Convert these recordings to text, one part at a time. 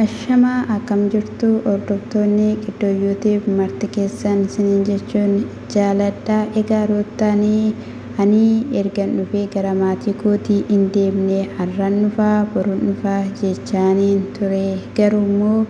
Ashamaa akkam jirtu hordoftoonni Qiddoo YouTube marti keessan isiniin jechuun jaaladha. Egaa Ruuttaanii ani ergan dhufee gara maatii kootii hin deemne har'an dhufaa borun dhufaa jechaaniin ture. Garuu immoo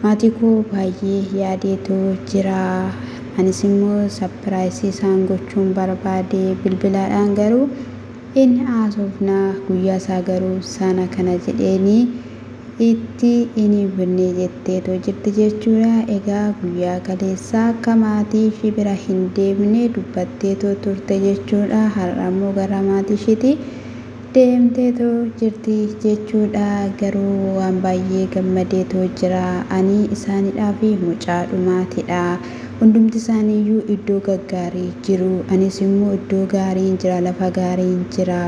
maatii koo baay'ee yaadeetu jira. Anis immoo sapiraayisii isaan gochuun barbaade bilbilaadhaan garuu in haasofna guyyaa isaa garuu sana kana jedheeni itti hin himne jetteetoo jirti jechuudha. Egaa guyyaa kaleessaa akka maatii ishii bira hin deemne dubbatteetoo turte jechuudha. Har'a immoo gara maatii ishiiti deemteetoo jirti jechuudha. Garuu waan baay'ee gammadeetoo jira. Ani isaanidhaaf mucaa dhumaatidha. Hundumti isaaniiyyuu iddoo gaggaarii jiru. Anis immoo iddoo gaariin jira, lafa gaariin jira.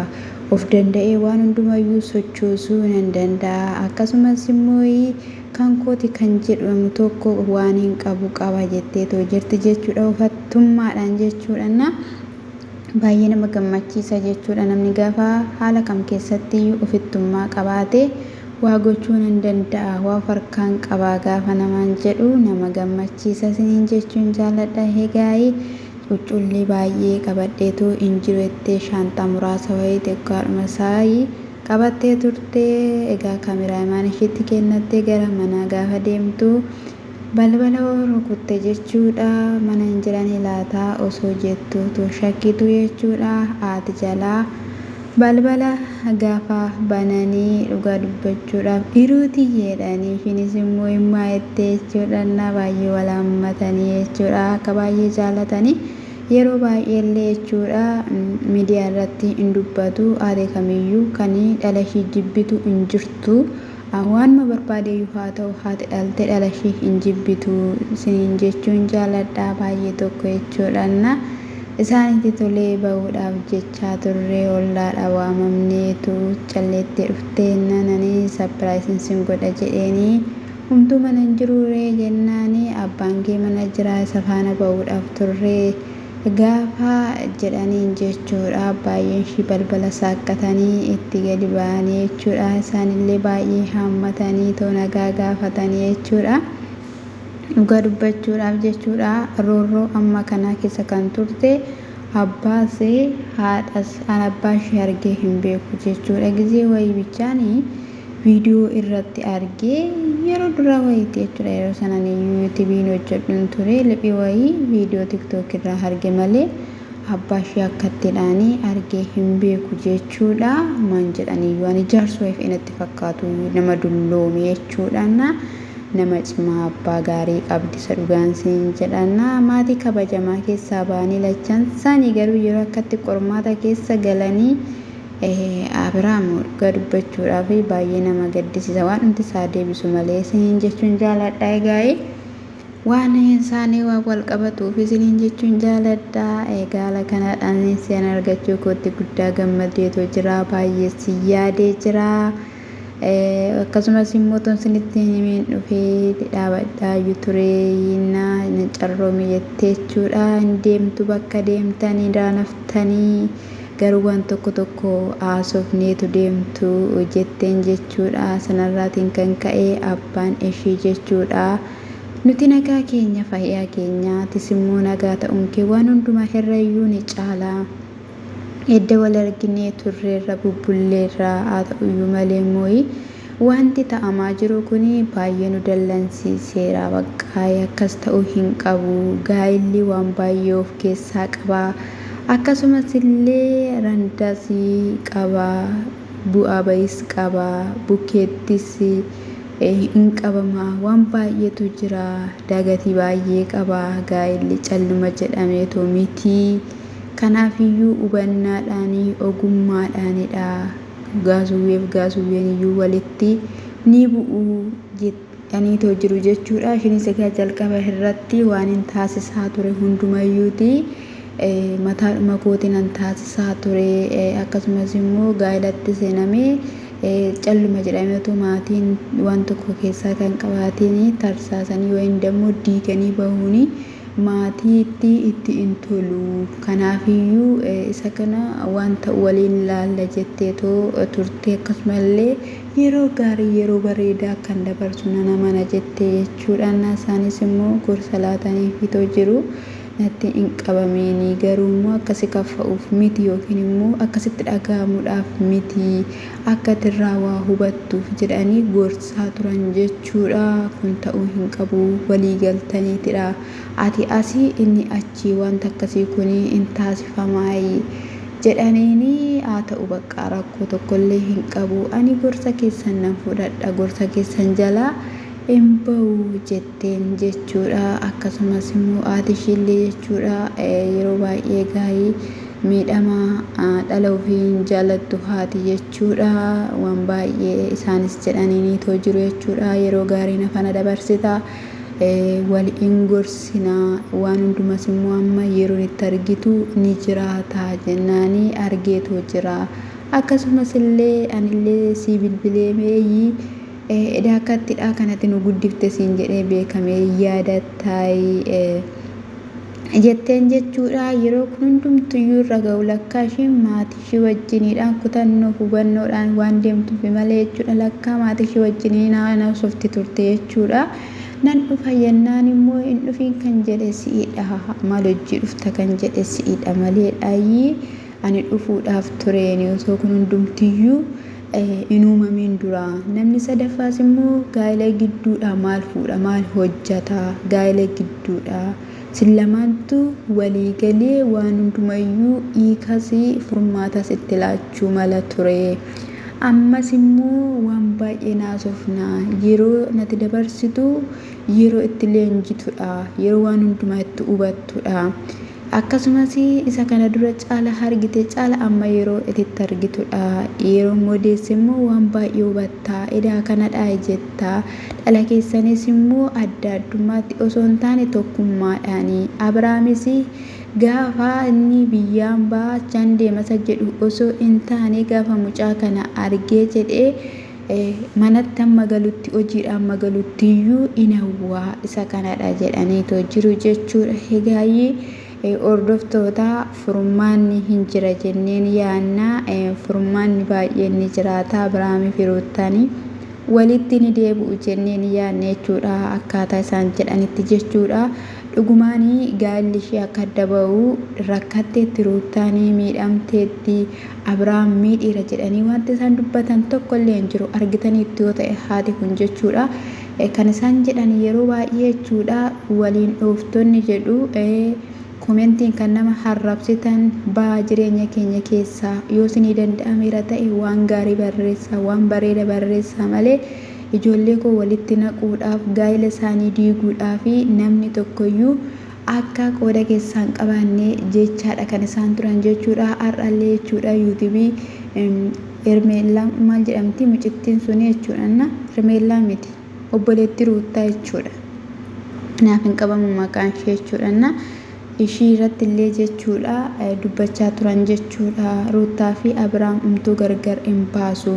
Of danda'ee waan hundumayyuu sochoosuu nan danda'a. Akkasumas immoo kan kooti kan jedhamu tokko waanin qabu qaba jetteetoo jirti jechuudha. Ofattummaadhaan jechuudha. Na baay'ee nama gammachiisa jechuudha. Namni gaafa haala kam keessattiyyuu ofittummaa qabaate waa gochuu nan danda'a, waa of harkaan qaba gaafa namaan jedhu nama gammachiisa isiniin jechuun jaalladha. Egaa Cucculli baay'ee qabadheetu hin jiru jettee shaanxaa muraasa wayii xiqqaadhuma isaa qabattee turte. Egaa kameraamaan ishiitti kennattee gara manaa gaafa deemtu balbala rukutte jechuudha. Mana hin jiranii laata osoo jettuutu shakkitu jechuudha. Haati jalaa balbala gaafa bananii dhugaa dubbachuudhaaf dhiruuti jedhanii ishiinis immoo himmaa jettee jechuudha. Innaa baay'ee wal haammatanii jechuudha. Akka baay'ee jaalatanii yeroo baay'ee illee jechuudha miidiyaa irratti hin dubbatu. Haati kamiyyuu kan dhala ishii jibbitu hin jirtu. Waanuma barbaadeyyuu haa ta'u haati dhalte dhala ishii hin jibbitu isiniin jechuun jaaladha baay'ee tokko jechuudha. Innaa Isaanitti tolee bahuudhaaf jechaa turre ollaadha waamamneetu calleettee dhuftee jennaan ani sapiraayisin sin godha jedheeni humtuu mana hin jiruu ree jennaani abbaan kee mana jira isa faana bahuudhaaf turre gaafa jedhaniin jechuudha baay'een ishii balbala saaqqatanii itti gadi ba'anii jechuudha isaanillee baay'ee haammatanii too nagaa gaafatanii jechuudha. Dhugaa dubbachuudhaaf jechuudha roorroo amma kanaa keessa kan turte abbaas haadhas an abbaa ishee argee hin beeku jechuudha gizee wayii bichaan viidiyoo irratti argee yeroo duraa wayiiti jechuudha yeroo sanan yuutuubiin hojjedhun ture liphii wayii viidiyoo tiktook irraa arge malee abbaa ishee akkattidhaanii argee hin beeku jechuudha maan jedhaniyyuu ani jaarsoo wayii natti fakkaatu nama dulloome jechuudha. Nama cimaa abbaa gaarii qabdi isa dhugaan siin jedha. Na maatii kabajamaa keessaa ba'anii lachan isaanii garuu yeroo akkatti qormaata keessa galanii Abiraam dhugaa dubbachuudhaaf baay'ee nama gaddisiisa waan hundi isaa deebisu malee isiniin jechuun jaaladha egaa waan isaanii waan wal qabatuuf isiniin jechuun jaaladha egaa haala kanadhaan si'an argachuu kootti guddaa gammadeetu jira baay'ee si yaadee jira. Akkasumas immoo otoon isinitti hin himiin dhufee dhaabadhaayyu ture na carroomi jettee jechuudha. Hin deemtu bakka deemtanii daanaftanii garuu waan tokko tokko haasofneetu deemtu jetteen jechuudha. Sanarraatiin kan ka'e abbaan ishii jechuudha. Nuti nagaa keenya fayyaa keenya atis immoo nagaa ta'uun kee waan hundumaa irrayyuu ni caala. Edda wal arginee turreerra, bubbulleerra, haa ta'uyyuu malee immoo wanti ta'amaa jiru kun baay'ee nu dallansiiseera. Baqqaa akkas ta'uu hin qabu. Gaa'illi waan baay'ee of keessaa qaba. Akkasumas illee randas qaba, bu'aa ba'iis qaba, bukkeettis hin qabama. Waan baay'eetu jira. Dagatii baay'ee qaba. Gaa'illi calluma jedhameetoo miti. Kanaafiyyuu hubannaadhaan, ogummaadhaanidha gaasuwweef gaasuwween iyyuu walitti ni bu'u jedhaniitoo jiru jechuudha. Ishiinis egaa jalqaba irratti waanin taasisaa ture hundumayyuuti mataadhuma kootiinan taasisaa ture. Akkasumas immoo gaa'elatti seenamee calluma jedhamee otoo maatiin waan tokko keessaa kan qabaatiin tarsaasanii yookiin immoo diiganii bahuun Maatiitti itti hin tolu. Kanaafiyyuu isa kana wanta waliin laalla jetteetoo turte, akkasumallee yeroo gaarii yeroo bareedaa kan dabarsu nana mana jettee jechuudha. Isaanis immoo gorsa laataniifitoo jiru. Natti hin qabamiini, garuu immoo akkasi kaffa'uuf miti yookiin immoo akkasitti dhaga'amuudhaaf miti, akka irraa waa hubattuuf jedhanii gorsaa turan jechuudha. Kun ta'uu hin qabu, walii galtaniitidha. Ati asii inni achii, wanta akkasii kun hin taasifamaayi jedhaniini. Haa ta'u, bakka rakkoo tokkollee hin qabu. Ani gorsa keessan nan fudhadha, gorsa keessan jalaa hin bahu jetteen jechuudha. Akkasumas immoo haati ishiillee jechuudha, yeroo baay'ee gaarii miidhama dhala ofii hin jaallattu haati jechuudha. Waan baay'ee isaanis jedhaniinitoo jiru jechuudha. Yeroo gaarii nafana dabarsita. Wal hin gorsinaa, waan hundumas immoo amma yeroon itti argitu ni jiraata jennaanii argeetoo jira. Akkasumas illee anillee sii bilbilee meeyyii edaa akkattidha kanatti nu guddifte siin jedhee beekamee yaadattaayi jetteen jechuudha. Yeroo kun hundumtuyyuu irra ga'u lakkaa isheen maatii ishee wajjiniidhaan kutannoo hubannoodhaan waan deemtuuf malee jechuudha. Lakkaa maatii ishee wajjinii naasofti turte jechuudha. Nan dhufa jennaan immoo hin dhufiin kan jedhe si'idha. Maal hojii dhufta kan jedhe si'idha malee dhaayyii ani dhufuudhaaf tureeni osoo kun hundumtiyyuu hin uumamiin dura. Namni sadaffaas immoo gaa'ela gidduudha maal fuudha, maal hojjata gaa'ela gidduudha. Sin lamaantu walii galee waan hundumayyuu hiikas furmaatas itti laachuu mala ture. Ammas immoo waan baay'ee naasofna. Yeroo natti dabarsitu yeroo itti leenjitudha. Yeroo waan hundumaa itti hubattudha. Akkasumas isa kana dura caala argite caala amma yeroo itti argitudha. Yeroo immoo deesse immoo waan baay'ee hubattaa. Edaa kanadhaa jettaa. Dhala keessanis immoo adda addummaatti osoo hin taane tokkummaadhaani. Abrahaamis gaafa inni biyyaan baachaan deemasa jedhu osoo hin taane gaafa mucaa kana argee jedhee manatti amma galutti, hojiidhaan amma galutti iyyuu in hawwaa, isa kanadha jedhaniitoo jiru jechuudha. Egaayyii hordoftoota, furmaanni hin jira jenneen yaannaa, furmaanni baay'een ni jiraata. Abrahaamii fi Ruuttaanii walitti ni deebi'u jenneen yaanne jechuudha, akkaataa isaan jedhanitti jechuudha. Dhugumaanii gaa'elli ishee akka adda ba'u rakkatteetti, Ruuttaanii miidhamteetti, Abrahaam miidheera jedhanii wanti isaan dubbatan tokko illee hin jiru. Argitaniitti yoo ta'e haati kun jechuudha. Kan isaan jedhan yeroo baay'ee jechuudha, waliin dhooftonni jedhu, komentiin kan nama harrabsitan ba'aa jireenya keenya keessaa yoo isinii danda'ameera ta'e waan gaarii barreessaa, waan bareeda barreessaa malee ijoollee koo walitti naquudhaaf, gaa'ela isaanii diiguudhaaf namni tokkoyyuu akka qooda keessaan qabaanne jechaadha kan isaan turan jechuudha. Har'allee jechuudha yuutuubii Hermeellaa maal jedhamti mucittiin suni jechuudha. Hermeellaa miti, obboleettii Ruuttaa jechuudha. Naaf hin qabamu maqaan ishee jechuudha. Ishii irratti illee jechuudha dubbachaa turan jechuudha. Ruuttaa fi Abrahaam umtuu gargar hin baasu.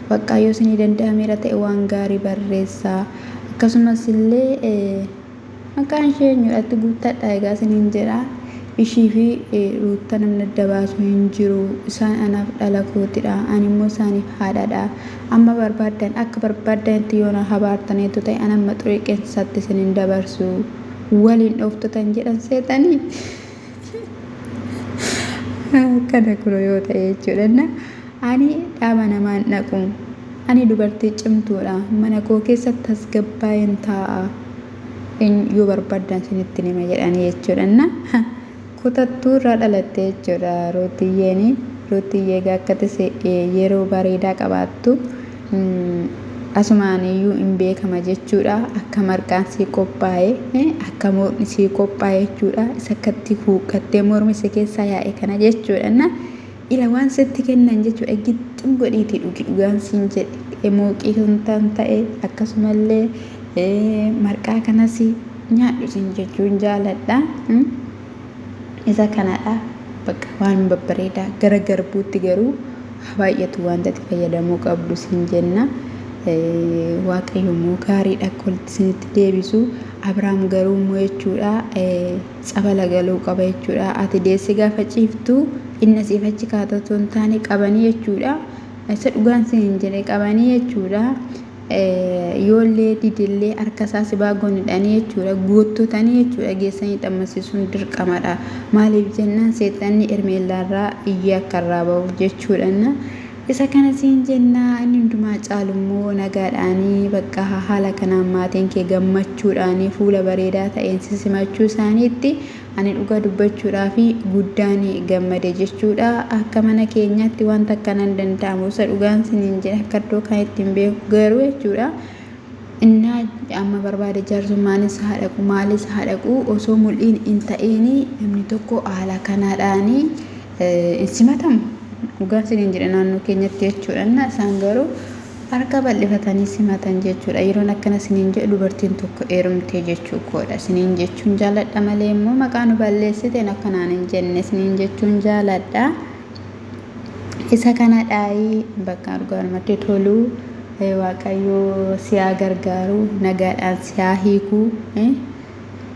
Bakka yoo isinii danda'ameera ta'e waan gaarii barreessaa. Akkasumas illee maqaan ishee eenyudhaatti guuttadha egaa isiniin jedha. Ishii fi Ruuttaa namni adda baasu hin jiru. Isaan anaaf dhala kootidha. Ani immoo isaaniif haadhadha. Amma barbaaddan akka barbaaddanitti yoo na habaartaniitu ta'e ani amma xurii qeensaatti isin hin dabarsu. Waliin dhooftotan jedhan seetanii. Akkana kun yoo ta'e jechuudha. Ani dhaaba namaan dhaqu. Ani dubartii cimtuudha. Mana koo keessatti tasgabbaa'een taa'a. Yoo barbaaddan isinitti hima jedhanii jechuudha. Kutattuu irraa dhalatte jechuudha Ruutiyyeeni. Ruutiyyee egaa akka tise yeroo bareedaa qabaattu asumaan iyyuu hin beekama jechuudha. Akka marqaan sii qophaa'e, akka mormi sii qophaa'e jechuudha. Isa akkatti huuqqattee mormi si keessaa yaa'e kana jechuudha. Ila waan sitti kennan jechuudha. Gixxim godhiitii dhugi, dhugaan siin jedhe. Mooqii kan ta'e akkasumallee marqaa kanas nyaadhu siin jechuun jaaladha. Isa kanadha. Bakka waan babbareedaa gara garbuutti garuu baay'atu wanta itti fayyadamuu qabdu siin jenna. Waaqayyo immoo gaariidha akka walitti isinitti deebisu. Abiraam garuu immoo jechuudha tsabala galuu qaba jechuudha. Ati deesse gaafa ciiftu inni asiif achi kaata otoo hin taane qabanii jechuudha. Isa dhugaan isiniin jedhe qabanii jechuudha. Yoollee didillee harka isaa si baagoon hidhanii jechuudha. Goottotanii jechuudha geessanii xammasiisuun dirqamadha. Maaliif jennaan seexanni Hermeellaarraa iyyee akka irraa bahuuf jechuudha. Isa kana siin jenna inni hundumaa caalu immoo nagaadhaanii bakka haala kanaan maatiin kee gammachuudhaanii fuula bareedaa ta'een si simachuu isaaniitti ani dhugaa dubbachuudhaa fi guddaan gammade jechuudha. Akka mana keenyaatti wanta akkana hin danda'amu. Isa dhugaan siniin jedha akka iddoo kanatti hin beeku garuu jechuudha. Innaa amma barbaade jaarsummaanis haa dhaqu maalis haa dhaqu osoo mul'iin hin ta'iin namni tokko haala kanaadhaanii hin simatamu. Dhugaan siniin jedha naannoo keenyatti jechuudha. Innaa isaan garuu harka bal'ifatanii simatan jechuudha. Yeroon akkana siniin jedhu dubartiin tokko heerumtee jechuu koodha. Siniin jechuun jaaladha malee immoo maqaa nu balleessiteen akkanaan hin jenne siniin jechuun jaaladha. Isa kana dhaayii bakka dhugaadhumatti tolu Waaqayyo si haa gargaaru nagaadhaan si haa hiiku.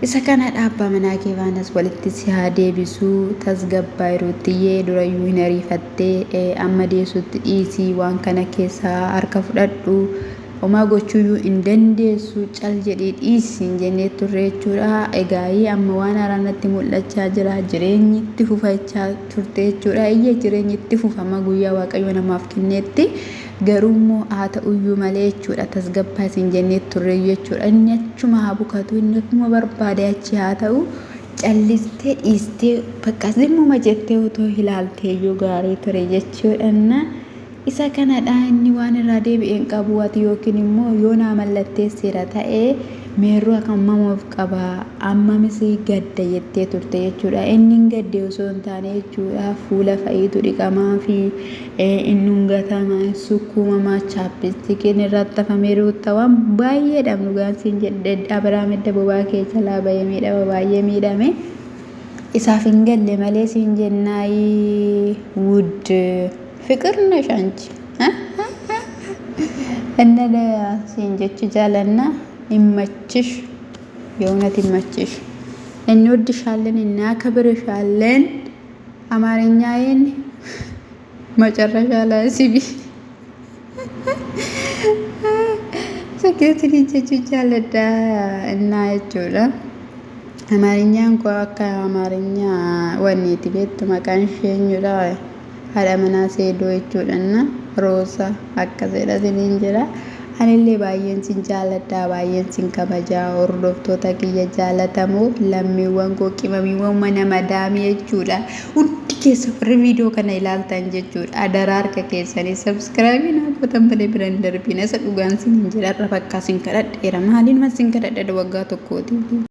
Isa kana abbaa manaa kee faanas walitti si haa deebisu tasgabbaa'i Ruuttiyyee durayyuu hin ariifattee amma deessutti dhiisii waan kana keessaa harka fudhadhu homaa gochuuyyuu hin dandeessu cal jedhii dhiisi hin jennee turre jechuudha. Egaa amma waan haaraan natti mul'achaa jira jireenyi itti fufachaa turte jechuudha. Iyya jireenyi itti fufama guyyaa Waaqayyo namaaf kenneetti. Garuu immoo haa ta'uyyuu malee jechuudha tasgabbaa isin jennee turreeyyu jechuudha. Inni achuma haa bukatu inni akkuma barbaade achi haa ta'u callistee dhiistee bakka zimmuma jettee otoo ilaalteeyyuu gaarii ture jechuudha. Isa kanadha inni waan irraa deebi'e hin qabu ati yookiin immoo yoo naa mallatteesseera ta'ee meerroo hammam of qaba hammamis gadda jettee turte jechuudha. Inni hin gadde osoo hin taane jechuudha fuula fa'iitu dhiqamaa fi hin dhungatama hin sukkuumama chaappistikiin irratti hafamee ruutta waan baay'eedha dhugaan siin jedhe Abiraam edda bobaa kee jalaa bahee miidhama baay'ee miidhame. Isaaf hin galle malee siin jennaayii wudd fiqir ነሽ አንቺ እነ siin jechu jaalanna ይመችሽ የእውነት ይመችሽ። እንወድሻለን፣ እናከብርሻለን። አማርኛዬን መጨረሻ ላይ ሲቢ ሰkeetiin jechuu jaaladha innaa jechuudha. Amaarinyaan koo akka amaarinya wanniiti beektu maqaan ishee eenyudha? Haadha manaa seedoo jechuudha. Roosa akkasidha isiniin jedha. Anillee baay'een sin jaaladha baay'een sin kabajaa hordoftoota kiyya jaalatamoo lammiiwwan koo qimamiiwwan mana madaamii jechuudha. Hundi keessa warri viidiyoo kana ilaaltan jechuudha. Adaraa harka keessanii subscribe naa gootan malee bira hin darbina. Isa dhugaan sin hin jedha har'a bakka sin kadhadheera. Maaliin sin kadhadhe waggaa tokkooti.